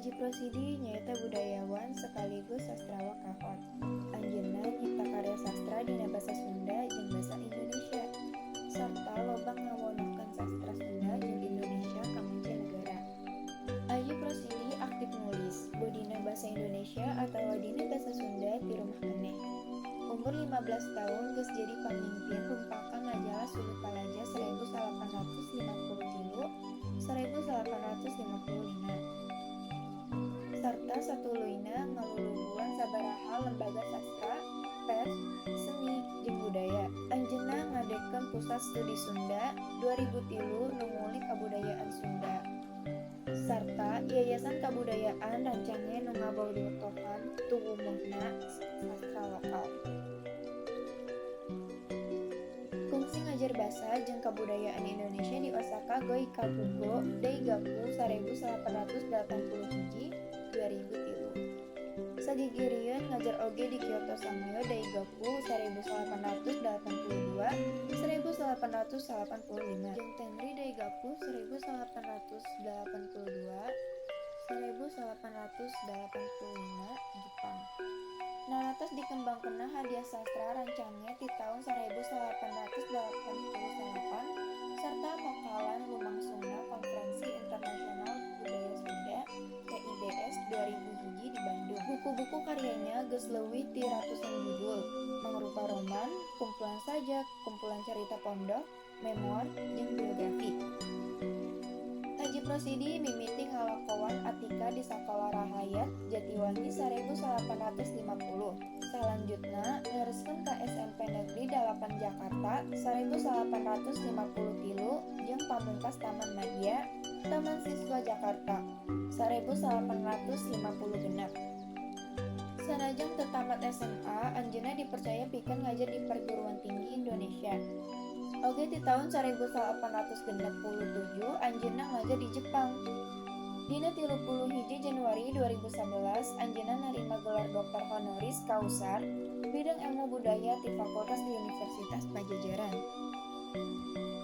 Ajip Rosidi nyaeta budayawan sekaligus sastrawa kahor. Anjeunna nyipta karya sastra dina basa Sunda jeung basa Indonesia, sarta loba ngawonohkeun sastra Sunda jeung Indonesia ka mancanagara. Ajip Rosidi aktif nulis, boh dina basa Indonesia atawa dina basa Sunda ti rumah keneh. Umur 15 taun geus jadi pamingpin rumpakan majalah Suluh Palaja 1853-1855 sarta satuluyna ngaluluguan sabaraha lembaga sastra, pers, seni, jeung budaya. Anjeunna ngadekeun Pusat Studi Sunda 2003 nu ngulik kabudayaan Sunda sarta Yayasan Kabudayaan Rancange nu ngabobotohan tumuwuhna sastra lokal. Kungsi ngajar basa jeung kabudayaan Indonesia di Osaka Goikakugo Daigaku 1881-2003. Sagigirieun ngajar oge di Kyoto Sangyo Daigaku 1882-1885 jeung Tenri Daigaku 1882-1885 Jepang. Naratos dikembangkeunna Hadiah Sastra Rancange ti taun 1889 sarta makalan lumangsungna Konferensi Internasional Budaya Sunda (KIBS) 2001 di Bandung. Buku-buku karyana geus leuwih ti ratusan judul, mangrupa roman, kumpulan sajak, kumpulan carita pondok, memoar, jeung biografi. Ajip Rosidi mimiti ngalakoan atika di Sakola Rahayat Jatiwangi 1850. Salanjutna neruskeun ka SMP Negeri 8 Jakarta 1853 jeung Pamungkas Taman Madya, Taman Siswa Jakarta 1856. Sanajan teu tamat SMA, anjeunna dipercaya pikeun ngajar di Perguruan Tinggi Indonesia. Oge ti taun 1867 anjeunna ngajar di Jepang. Dina 31 Januari 2011 anjeunna narima gelar Doktor Honoris Causa bidang Ilmu Budaya ti Fakultas Universitas Padjadjaran.